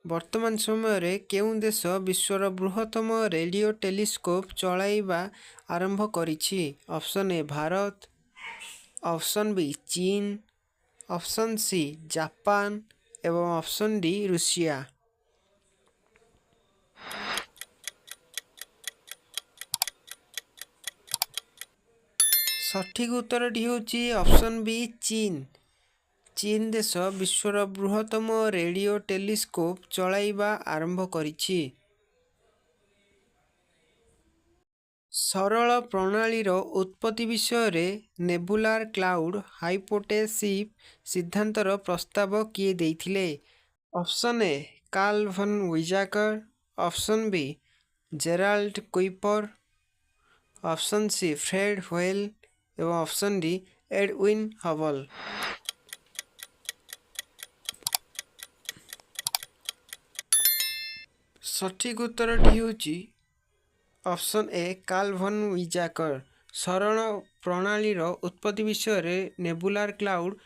ବର୍ତ୍ତମାନ ସମୟରେ କେଉଁ ଦେଶ ବିଶ୍ୱର ବୃହତ୍ତମ ରେଡ଼ିଓ ଟେଲିସ୍କୋପ୍ ଚଳାଇବା ଆରମ୍ଭ କରିଛି? Option A Bharat, option B ଚୀନ, ଅପସନ୍ ସି ଜାପାନ ଏବଂ ଅପସନ୍ ଡି ରୁଷିଆ। ସଠିକ୍ ଉତ୍ତରଟି ହେଉଛି ଅପସନ୍ ବି ଚୀନ। ଚୀନ ଦେଶ ବିଶ୍ୱର ବୃହତ୍ତମ ରେଡ଼ିଓ ଟେଲିସ୍କୋପ୍ ଚଳାଇବା ଆରମ୍ଭ କରିଛି। ସୌର ପ୍ରଣାଳୀର ଉତ୍ପତ୍ତି ବିଷୟରେ ନେବୁଲାର କ୍ଲାଉଡ୍ ହାଇପୋଥେସିସ୍ ସିଦ୍ଧାନ୍ତର ପ୍ରସ୍ତାବ କିଏ ଦେଇଥିଲେ? Option A Carl von ୱିଜାକର, option B Gerald Kuiper, option C Fred Hoyle ଏବଂ ଅପସନ୍ ଡି ଏଡୱିନ୍ ହବଲ୍। ସଠିକ୍ ଉତ୍ତରଟି ହେଉଛି ଅପସନ୍ ଏ କାର୍ଲ ଭନ୍ ୱିଜାକର। ସୌର ପ୍ରଣାଳୀର ଉତ୍ପତ୍ତି ବିଷୟରେ ନେବୁଲାର କ୍ଲାଉଡ୍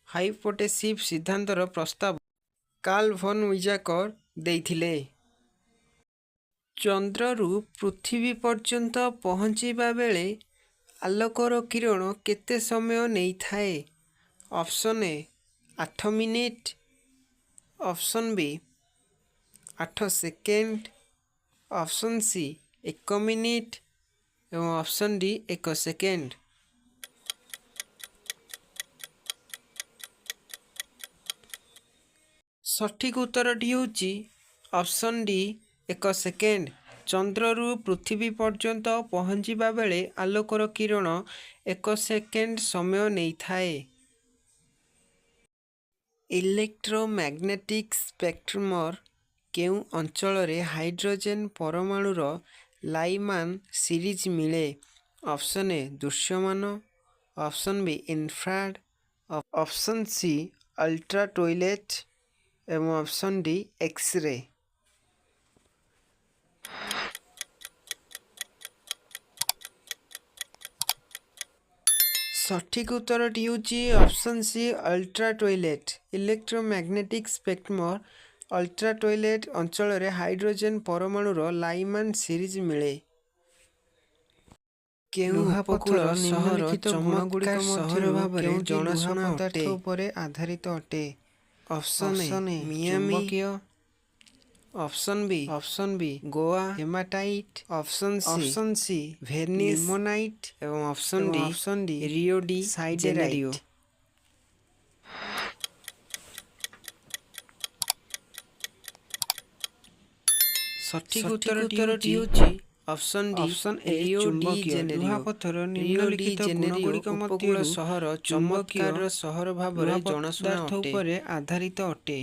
ହାଇପୋଥେସିସ୍ ସିଦ୍ଧାନ୍ତର ପ୍ରସ୍ତାବ କାର୍ଲ ଭନ୍ ୱିଜାକର ଦେଇଥିଲେ। ଚନ୍ଦ୍ରରୁ ପୃଥିବୀ ପର୍ଯ୍ୟନ୍ତ ପହଞ୍ଚିବା ବେଳେ ଆଲୋକର କିରଣ କେତେ ସମୟ ନେଇଥାଏ? Option A 8 minute, option B 8 second, option C 1 minute ଏବଂ ଅପସନ୍ ଡି 1 ସେକେଣ୍ଡ। ସଠିକ୍ ଉତ୍ତରଟି ହେଉଛି ଅପସନ୍ ଡି 1 ସେକେଣ୍ଡ। ଚନ୍ଦ୍ରରୁ ପୃଥିବୀ ପର୍ଯ୍ୟନ୍ତ ପହଞ୍ଚିବା ବେଳେ ଆଲୋକର କିରଣ 1 ସେକେଣ୍ଡ ସମୟ ନେଇଥାଏ। ଇଲେକ୍ଟ୍ରୋମ୍ୟାଗ୍ନେଟିକ୍ ସ୍ପେକ୍ଟ୍ରମର କେଉଁ ଅଞ୍ଚଳରେ ହାଇଡ୍ରୋଜେନ୍ ପରମାଣୁର ଲାଇମାନ୍ ସିରିଜ୍ ମିଳେ? ଅପସନ୍ ଏ ଦୃଶ୍ୟମାନ, option B infrared, option C ultraviolet ଏବଂ ଅପସନ୍ ଡି ଏକ୍ସରେ। ସଠିକ୍ ଉତ୍ତରଟି ହେଉଛି ଅପସନ୍ ସି ଅଲ୍ଟ୍ରାଭାୟୋଲେଟ୍। ଇଲେକ୍ଟ୍ରୋମ୍ୟାଗ୍ନେଟିକ୍ ସ୍ପେକ୍ଟ୍ରମର ଅଲ୍ଟ୍ରାଭାୟୋଲେଟ୍ ଅଞ୍ଚଳରେ ହାଇଡ୍ରୋଜେନ୍ ପରମାଣୁର ଲାଇମାନ୍ ସିରିଜ୍ ମିଳେ। କେଉଁ ଲୁହାପଥର ଉପକୂଳ ସହର ନିମ୍ନଲିଖିତ ଚମତ୍କାର ଗୁଣଗୁଡ଼ିକ ସହର ମଧ୍ୟରୁ ଭାବରେ କେଉଁଟି ଲୁହା ଜଣାଶୁଣା ପଦାର୍ଥ ଅଟେ? ଉପରେ ଆଧାରିତ ଅଟେ? Option A option A Miami, ଚୁମ୍ବକୀୟ, option B option B Goa, haematite, option C option C Venice limonite ଏବଂ ଅପସନ୍ ଏବଂ D option D Rio de Janeiro. Siderite. ସଠିକ୍ ସଠିକ୍ ଉତ୍ତରଟି ଉତ୍ତରଟି ହେଉଛି ହେଉଛି option D option A Rio de ଚୁମ୍ବକୀୟ। ଜେନେରିଓ। ଲୁହାପଥର ରିଓ ଡି ନିମ୍ନଲିଖିତ ଜେନେରିଓ ଗୁଣଗୁଡ଼ିକ ଉପକୂଳ ମଧ୍ୟରୁ ସହର ଚୁମ୍ବକୀୟ ଚମତ୍କାର ସହର ଭାବରେ ଲୁହା ଜଣାଶୁଣା ପଦାର୍ଥ ଅଟେ। ଉପରେ ଆଧାରିତ ଅଟେ।